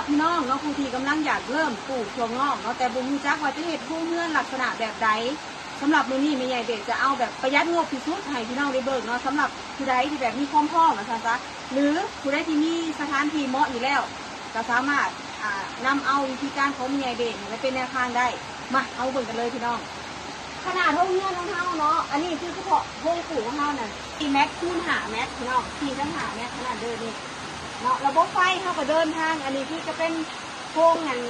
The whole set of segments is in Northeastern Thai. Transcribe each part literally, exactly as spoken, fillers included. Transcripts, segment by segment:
พี่น้องเนาะ ผู้ที่กำลังอยากเริ่มปลูกถั่วงอกเนาะ แต่บ่รู้จักว่าจะเฮ็ดโฮงเฮือนลักษณะแบบใด สำหรับมื้อนี้แม่ใหญ่เบสจะเอาแบบประหยัดงบที่สุดให้พี่น้องได้เบิ่งเนาะ สำหรับผู้ใดที่แบบมีความพร้อมว่าซั่นซะ หรือผู้ใดที่มีสถานที่เหมาะอยู่แล้ว ก็สามารถ อ่า นำเอาวิธีการของแม่ใหญ่เบสนี่มาเป็นแนวทางได้ มา เอาเบิ่งกันเลยพี่น้อง ขนาดโฮงเฮือนของเฮาเนาะ อันนี้คือเฉพาะโฮงปลูกของเฮาน่ะ สี่เมตรคูณห้าเมตรพี่น้อง สี่คูณห้าเมตรขนาดเด้อนี่ เนาะ ระบบไฟเฮาก็เดินทาง อันนี้คือจะเป็นโฮงอัน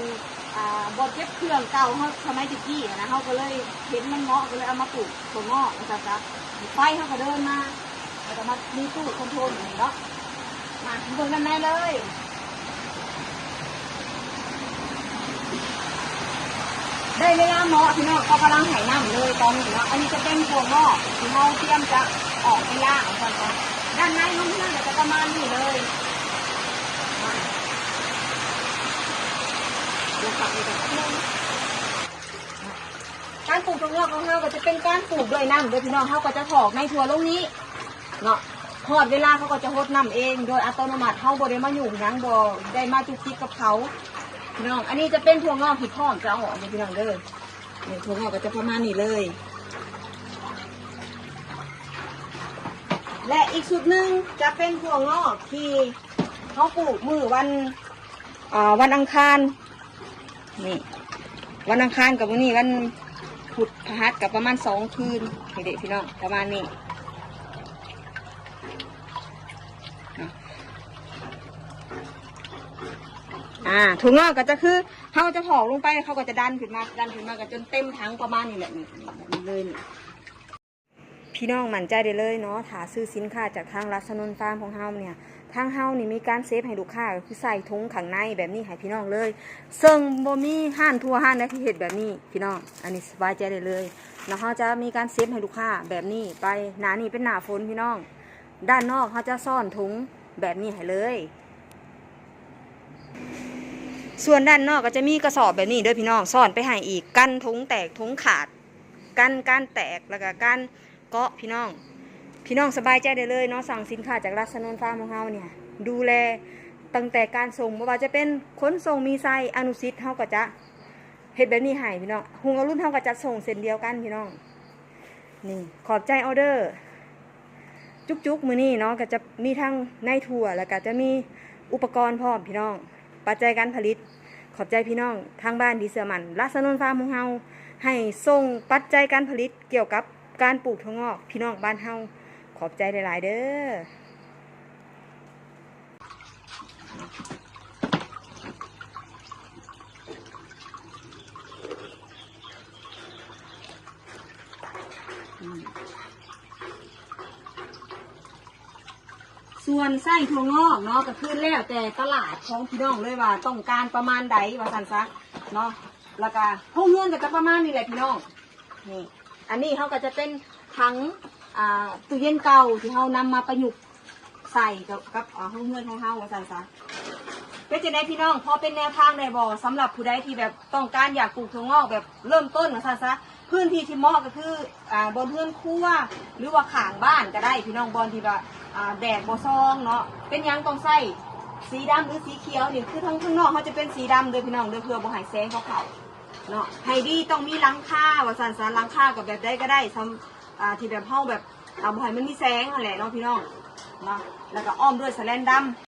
อ่า บ่อเก็บเครื่องเก่าเฮาสมัยตะกี้อะนะ เฮาก็เลยเห็นมันเหมาะ ก็เลยเอามาปลูกถั่วงอกว่าซั่นซะ ไฟเฮาก็เดินมา แล้วก็มามีตู้คอนโทรลอย่างนี้เนาะ มาเบิ่งกันได้เลย ได้เวลาเหมาะพี่น้อง เขากำลังไถน้ำเลยตอนนี้เนาะ อันนี้จะเป็นถั่วงอกที่เฮาเตรียมจะออกไปย่างก่อนจ้ะ ด้านในห้องเฮือนก็จะประมาณนี้เลย มา เดี๋ยวกลับไปก่อนแป๊บนึง การปลูกถั่วงอกของเฮาก็จะเป็นการปลูกด้วยน้ำเด้อพี่น้อง เฮาก็จะถอกในถั่วลงนี้เนาะ ฮอดเวลาเขาก็จะหดน้ำเองโดยอัตโนมัติ เฮาบ่ได้มายุ่งหยัง บ่ได้มาจุกจิกกับเขา พี่น้อง อันนี้จะเป็นถั่วงอกที่พร้อมจะเอาออกเด้อพี่น้องเด้อ นี่ถั่วงอกก็จะประมาณนี้เลย และอีกชุดหนึ่งจะเป็นถั่วงอกที่เขาปลูกมื้อวัน อ่า วันอังคาร นี่ วันอังคารกับมื้อนี้วันพุธพฤหัสกับประมาณสองคืน นี่เด้อพี่น้อง ประมาณนี้ อ่า ถั่วงอกก็จะคือ เขาจะถอกลงไป เขาก็จะดันขึ้นมา ดันขึ้นมาก็จนเต็มถังประมาณนี้แหละ นี่ นี่ แบบนี้เลยนี่ พี่น้องมั่นใจได้เลยเนาะ ถ้าซื้อสินค้าจากทางรัชนนท์ฟาร์มของเฮาเนี่ย ทางเฮานี่มีการเซฟให้ลูกค้า ก็คือใส่ถุงข้างในแบบนี้ให้พี่น้องเลย ซึ่งบ่มีร้านทั่วร้านใดที่เฮ็ดแบบนี้พี่น้อง อันนี้สบายใจได้เลย แล้วเฮาจะมีการเซฟให้ลูกค้าแบบนี้ไป หน้านี้เป็นหน้าฝนพี่น้อง ด้านนอกเฮาจะซ่อนถุงแบบนี้ให้เลย ส่วนด้านนอกก็จะมีกระสอบแบบนี้เด้อพี่น้อง ซ่อนไปให้อีก กันถุงแตกถุงขาด กันการแตกแล้วก็การเกาะพี่น้อง พี่น้องสบายใจได้เลยเนาะ สั่งสินค้าจากรัชนนท์ฟาร์มของเฮาเนี่ย ดูแลตั้งแต่การส่ง บ่ว่าจะเป็นขนส่ง มีไซอนุสิทธิ์ เฮาก็จะเฮ็ดแบบนี้ให้พี่น้อง ฮุงอรุณเฮาก็จัดส่งเช่นเดียวกันพี่น้อง นี่ ขอบใจออเดอร์ จุกๆมื้อนี้เนาะ ก็จะมีทั้งในถั่ว แล้วก็จะมีอุปกรณ์พร้อมพี่น้อง ปัจจัยการผลิต ขอบใจพี่น้องทางบ้านที่เชื่อมั่นรัชนนท์ฟาร์มของเฮา ให้ส่งปัจจัยการผลิตเกี่ยวกับการปลูกถั่วงอกพี่น้องบ้านเฮา ขอบใจหลายๆเด้อ ส่วนไส้ถั่วงอกเนาะ ก็คือแล้วแต่ตลาดของพี่น้องเลยว่าต้องการประมาณใดว่าซั่นซะเนาะ แล้วก็โฮงเฮือนก็จะประมาณนี้แหละพี่น้อง นี่ อันนี้เขาก็จะเป็นถัง อ่า ตู้เย็นเก่าที่เขานำมาประยุกต์ใส่กับ กับ อ่า โฮงเฮือนของเขาว่าซั่นซะ เป็นจั่งใดพี่น้อง พอเป็นแนวทางได้บ่ สำหรับผู้ใดที่แบบต้องการอยากปลูกถั่วงอกแบบเริ่มต้นว่าซั่นซะ พื้นที่ที่เหมาะก็คือ อ่า บนเฮือนครัว หรือว่าข้างบ้านก็ได้พี่น้อง บอนที่ว่า อ่า แดดบ่ส่องเนาะ เป็นหยังต้องใส่สีดำหรือสีเขียวนี่ คือทางข้างนอกเขาจะเป็นสีดำเด้อพี่น้องเด้อ เพื่อบ่ให้แสงเขาเข้าเนาะ ให้ดีต้องมีหลังคาว่าซั่นซะ หลังคาก็แบบใดก็ได้ สำ อ่า ที่แบบเฮาแบบ อ่า บ่ให้มันมีแสงนั่นแหละเนาะพี่น้องเนาะ แล้วก็อ้อมด้วยสแลนดำ